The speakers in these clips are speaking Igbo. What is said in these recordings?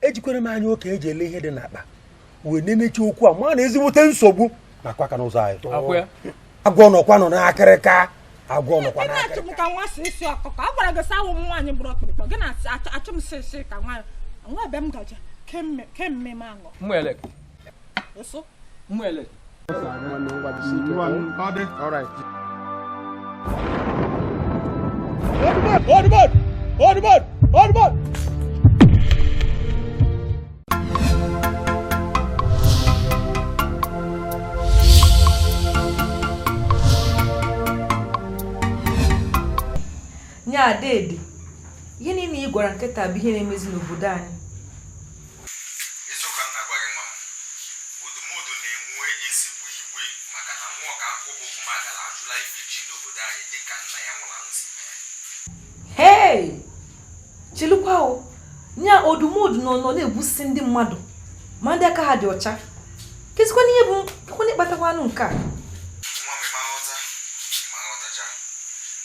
Ejikwere m anya oke eji ele ihe dị n'akpa wee nenecha okwu a, ma na ezigbote nsogbu na-akwa aka n'ụzọ anyị. Agwọ nọkwa nọ n'akịrịka, agwọ nọkwa n'akịrịka. Ka nwa si isi ọkụkọ a gwara gị sị awụ m nwaanyị bụrụ ọkpụrụkpọ gị na-achụ m si isi ka nwaanyị nwa ebe m gaje kemme m aṅụ. Mwele. Hold. Nya dede, ihe niile ị gwara nkịta bụ ihe na-emezi n'obodo anyị. Eziokwu m na-agwa gị nwa m, Odumodu na-enwe ezigbo iwe maka na nwa ọka nkwụ bụ Ogwumagala ajụla ife chi ndị obodo anyị dịka nna ya nwụrụ anwụ si mee. Hei! Chilukwa o, nya Odumodu nọ na-egbusi ndị mmadụ ma ndị aka ha dị ọcha. Kezikwana ihe bụ kekwana ịkpatakwanụ nke a? Nwa m, ịma nghọtacha.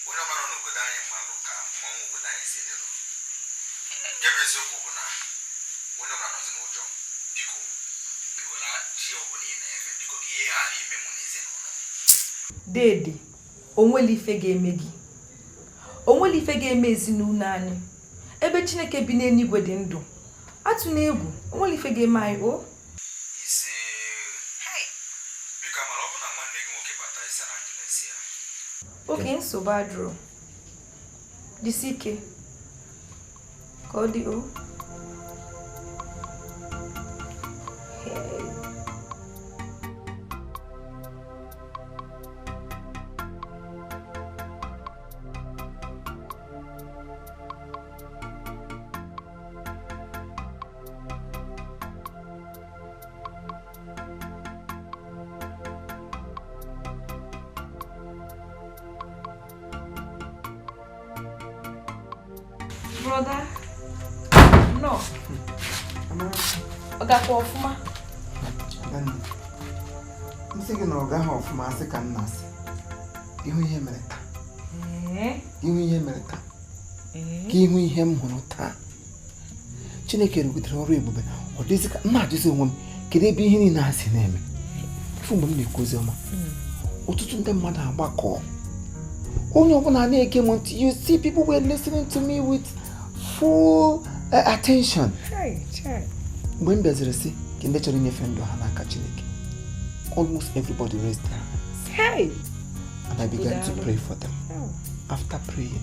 Onye ọbụla nọ n'obodo anyị malụ ka mmanwụ obodo anyị si dịrụ. Nke bụ eziokwu bụ na onye ọbụla nọzi n'ụjọ. Biko, ewela chi ọbụla ị na-efe, biko ka ihe ghara ime mụ na ezinụlọ m. Dede, onwere ife ga-eme gị. Onwere ife ga-eme ezinụlọ anyị. Ebe Chineke bi n'eluigwe dị ndụ. Atụna egwu, onwere ife ga-eme anyị o. Ise. Biko amara ọ bụ na nwanne gị nwoke bata ise na njụla esi ya. Oke nsogbu adịrọ. Jisi ike. Ka ọ dị o. Brother, no. Ọ gakwa ọfụma? M sị gị na ọ gaghị ọfụma, asị ka m na-asị. Ihu ihe mere taa. Ihu ihe mere taa. Ka ihu ihe m hụrụ taa. Chineke rụgidere ọrụ ebube. Ọ dịzị ka m na-ajụzi onwe m kedu ebe ihe niile a si na-eme. Ifu mgbe m na-ekwu ozi ọma, ọtụtụ ndị mmadụ agbakọ. Onye ọbụla na-ege m ntị, you see people were listening to me with full attention. Mgbe m bịaziri sị ka ndị chọrọ inyefe ndụ ha n'aka Chineke, almost everybody raised their hands. Hey! And I began to pray for them. After praying,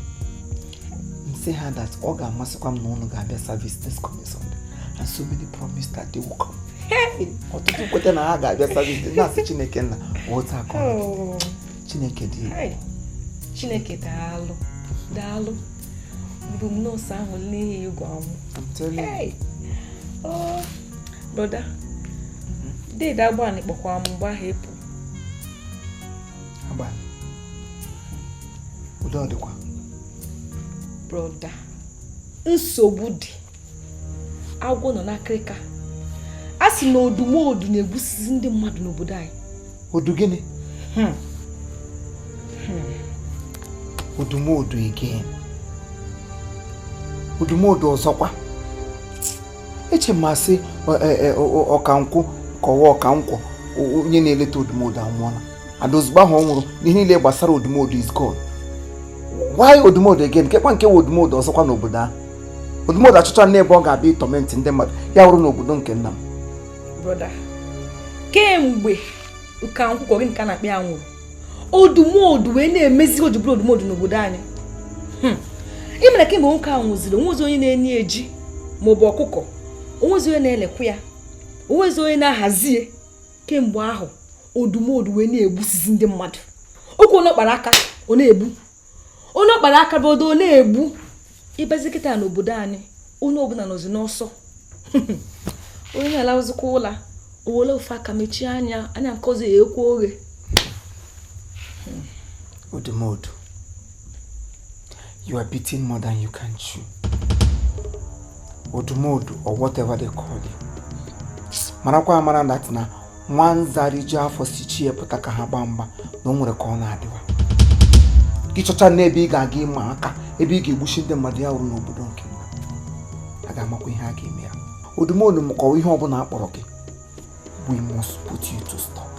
m sị ha that ọ ga-amasịkwa m na unu ga-abịa service this coming Sunday. And so many promised that they will come. Hey! Ọtụtụ kweta na ha ga-abịa service na-asị Chineke nna otu aka ọ dị. Chineke dị egwu. Chineke daalụ, daalụ. Bụ m nọọsụ ahụ n'ihi ịgwọ anwụ. I'm telling you. Hey! Oh, brother, dede Agbani kpọkwa m mgbe ahụ ịpụ. Agbani? Udo ọ dịkwa? Brother, nsogbu dị. Agwọ nọ n'akịrịka. A sị na Odumodu na-egbusizi ndị mmadụ n'obodo anyị. Odu gịnị? Odumodu again. Odumodu ọzọkwa. Eche m asị ọkankwụ kọwa ọkankwọ onye na-eleta Odumodu anwụọla. And ozugbo ahụ ọ nwụrụ, ihe niile gbasara Odumodu is gone. Why Odumodu again? Kekwa nke Odumodu ọzọkwa n'obodo ahụ. Odumodu achọcha n'ebe ọ ga-abịa ịtọmentị ndị mmadụ ya wụrụ n'obodo nke nna m. Brother, kemgbe ụka nkwụkwọ gị nke a na-akpọ ya nwụrụ, Odumodu wee na-emezi ojibụrụ Odumodu n'obodo anyị. Ị mere kemgbe nwoke ahụ nwụziri, onwezi onye na-enye eji maọbụ ọkụkọ, onwezi onye na-elekwa ya, onwezi onye na-ahazie. Kemgbe ahụ Odumodu wee na-egbusizi ndị mmadụ. Okwu onye ọkpara aka ọ na-egbu, onye ọkpara aka bụ odo ọ na-egbu. Ịbazi kịta n'obodo anyị, onye ọbụla nọzi n'ọsọ. Onye na-alazikwa ụla, o were ofe aka mechie anya, anya nke ọzọ ya ekwe oghe. Odumodu, you are beating more than you can chew. Odumodu, or whatever they call you. Marakwa amara that na nwanza riju afọ si chi ya pụta ka ha gbaa mgba na o nwere ka ọ na-adịwa. Gị chọcha n'ebe ị ga-aga ịma aka, ebe ị ga-egbuchi ndị mmadụ ya wụrụ n'obodo nke nna. A ga-amakwa ihe a ga-eme ya. Odumodu m kọwa ihe ọbụla akpọrọ gị. We must put you to stop.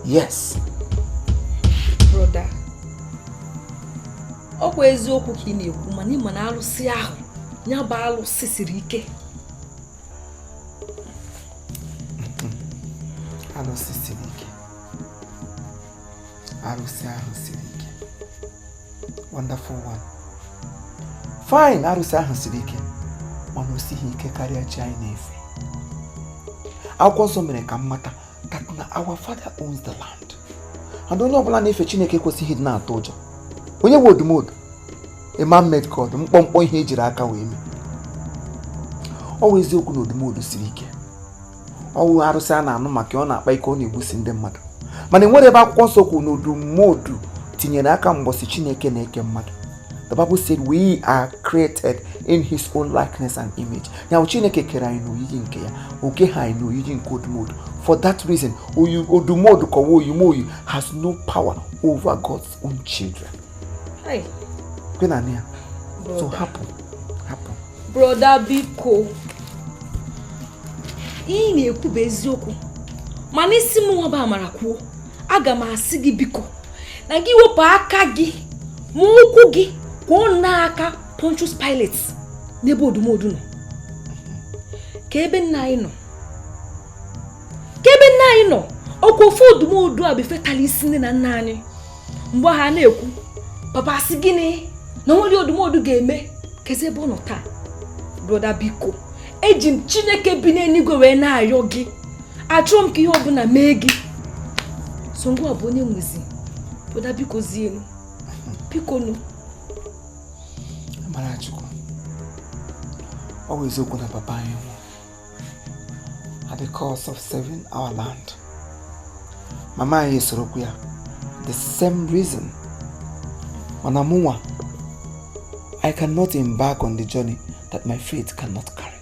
Yes. Brother, ọ bụ eziokwu ka ị na-ekwu mana ị ma na alụsị ahụ ya bụ alụsị siri ike. Alụsị siri ike. Arụsị ahụ siri ike. Wonderful one. Fine, arụsị ahụ siri ike. Mana o sighi ike karịa chi anyị na-efe. Akwụkwọ nsọ mere ka m mata that na our father owns the land. And onye ọbụla na-efe Chineke ekwesịghị ịdị na-atụ ụjọ. Onye nwe odumodu? A man made God, mkpọmkpọ ihe ejiri aka wee mee. Ọ bụ eziokwu na odumodu siri ike. Ọ wụ arụsị a na-anụ maka ọ na-akpa ike, ọ na-egbusi ndị mmadụ. Mana enwere ebe akwụkwọ nsọ kwuru na odumodu tinyere aka mgbọsị Chineke na-eke mmadụ. The Bible said we are created in his own likeness and image. Now Chineke kere anyị n'oyiyi nke ya, o keghị anyị n'oyiyi nke odumodu. For that reason, odumodu kọwa oyimoyi has no power over God's own children. Hey. So hapụ, hapụ. Brother biko, ị na-ekwu bụ eziokwu, mana isi m nwa bụ Amara kwuo, aga m asị gị biko na gị wepụ aka gị ma ụkwụ gị kwụọ n'aka Pontius Pilate n'ebe odumodu nọ. Ka ebe nna anyị nọ, ka ebe nna anyị nọ, ọkwa ofe odumodu a bụ fetala isi nne na nna anyị. Mgbe ha na-ekwu, papa asị gịnị na onwere odumodu ga-eme, kezi ebe ọ nọ taa. Brother biko, eji m Chineke bi n'eluigwe wee na-arịọ gị, achọrọ m ka ihe ọbụla mee gị. So ngwa bụ onye nwezi. Brother biko zienu, biko nụ. Amarachukwu, ọ bụ eziokwu na papa anyị nwụrụ at the cost of saving our land. Mama anyị esorokwu ya the same reason. Mana mụnwa, I cannot embark on the journey that my faith cannot carry.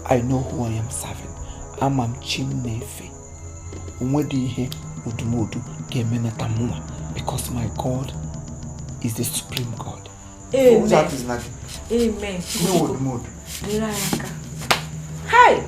I know who I am serving. Ama m chi m na-efe. Onwedị ihe odumodu ga-emenata mụnwa because my God is the supreme God. Amen. Amen. Nyere anyị aka. Hai!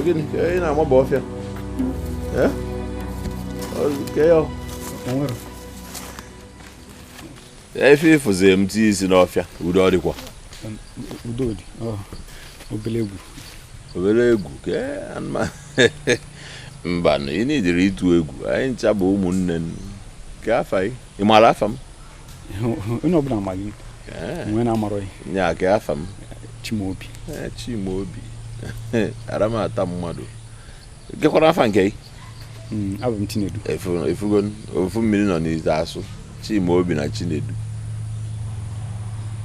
Bịa, ị na-amaba ọfịa. Efe ịfụzi m tinye isi n'ọfịa, udo ọ dịkwa? Udo dị, obele egwu. Obere egwu, mba, ị na-edere ịtụ egwu, anyị ncha bụ ụmụnne. Ke afa ị? Ị maara afa m? Onye ọbụla ma gị. Onwe na-amarọ gị. Nya, ke afa m? Chimaobi. Chimaobi. Ara m ata mmadụ. Gekwara afa nke gị? Abụ m Chinedu. Efugo ofu mmiri nọ n'ite asụ. Chimaobi na Chinedu.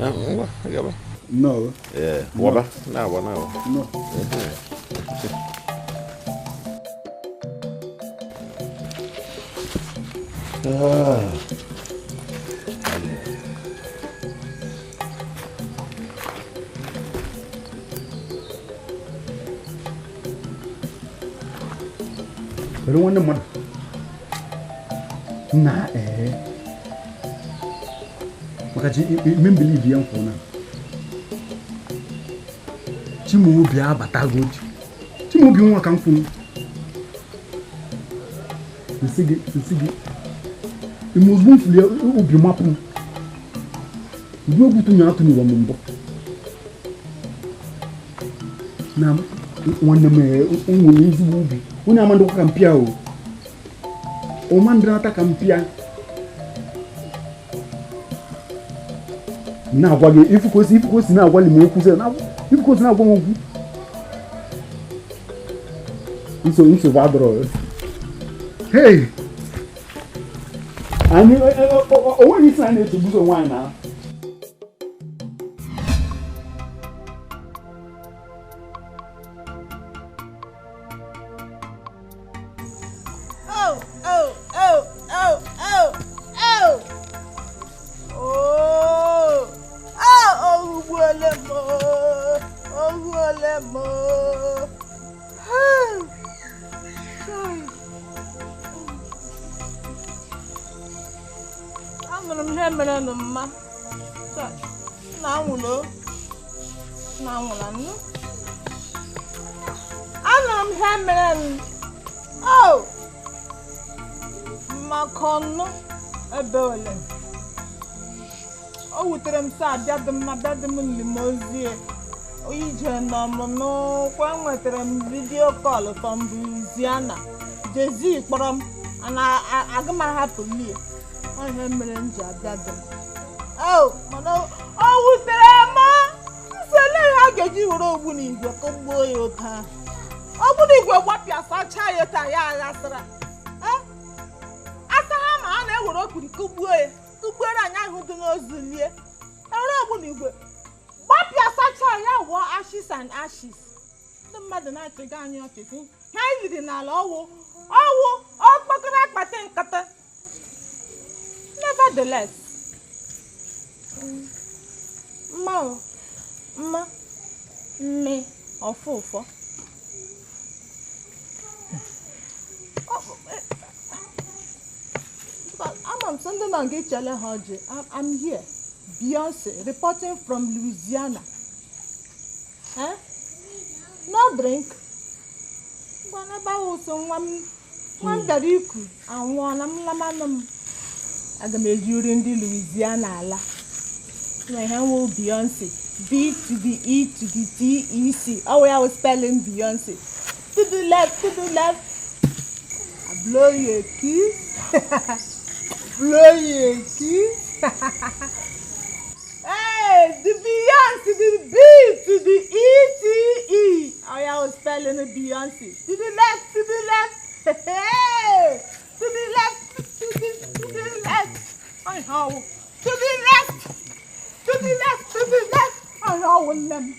Ngwa, gaba. No. Waba, na-agba, na-agba. No. Kedu nwanne mmadụ? Na ee maka ji ime believe ya mfọ na Chimaobi abatago. Chimaobi nwa ka m kwuru. Nsị gị ime ozugbo m fuli obi mapụ m ụdị egwu tụnye atụnyere m mbụ na nwanne m nwere ezigbo obi onye amandịkwa ka mpịa o ọma ndị nata ka mpịa na-agwa gị ifukosi na-agwali m okwu ifukosi na-agwa m okwu nsogbu adọrọ. Hey! Anyị onweghị isi na na-echegbuzi onwe anyị na abịadị m limozie ije nọ m n'ụkwụ enwetara m vidiyo kọl from Louisiana. Jezi kpọrọ m ana aga m ahapụ lie ihe mere m ji abịa dị m. Mana o wutere m nsele ha ga-eji were ogbunigwe kụgbuo ya ụta ahụ. Ogbunigwe gbapịa sachaa ya taa ya aghasara asa ha ma a na-ewere okpiri kụgbuo ya kụgbuere anyị ahụ dị n'ozu lie ewere ogbunigwe gbapịa sachaa ya wụọ ashes and ashes. Ndị mmadụ na-achịga anyị ọchị sị ha anyị liri n'ala ọwụ ọwụ ọkpọkọrọ akpati nkata. Nevertheless, mma mma mme ọfụ ụfọ ama m sị ndị nọ nga echele ha ọjị. I'm here, Beyonce, reporting from Louisiana. Eh? No drink. Ngwa ahụ so nwa m bịara iku anwụọla m lamanụ m. Aga m eji uri ndị Louisiana ala. Na ihe nwe Beyonce. B to the E to the T E C. Oh, I was spelling Beyonce. To the left, to the left. I blow you a kiss. Blow you a kiss. Hey, the Beyonce, the B to the E T E. Oh, I was spelling the Beyonce. To the left, to the left. Hey, to the left, to the left. I how to the left, to the left, to the left. I how them.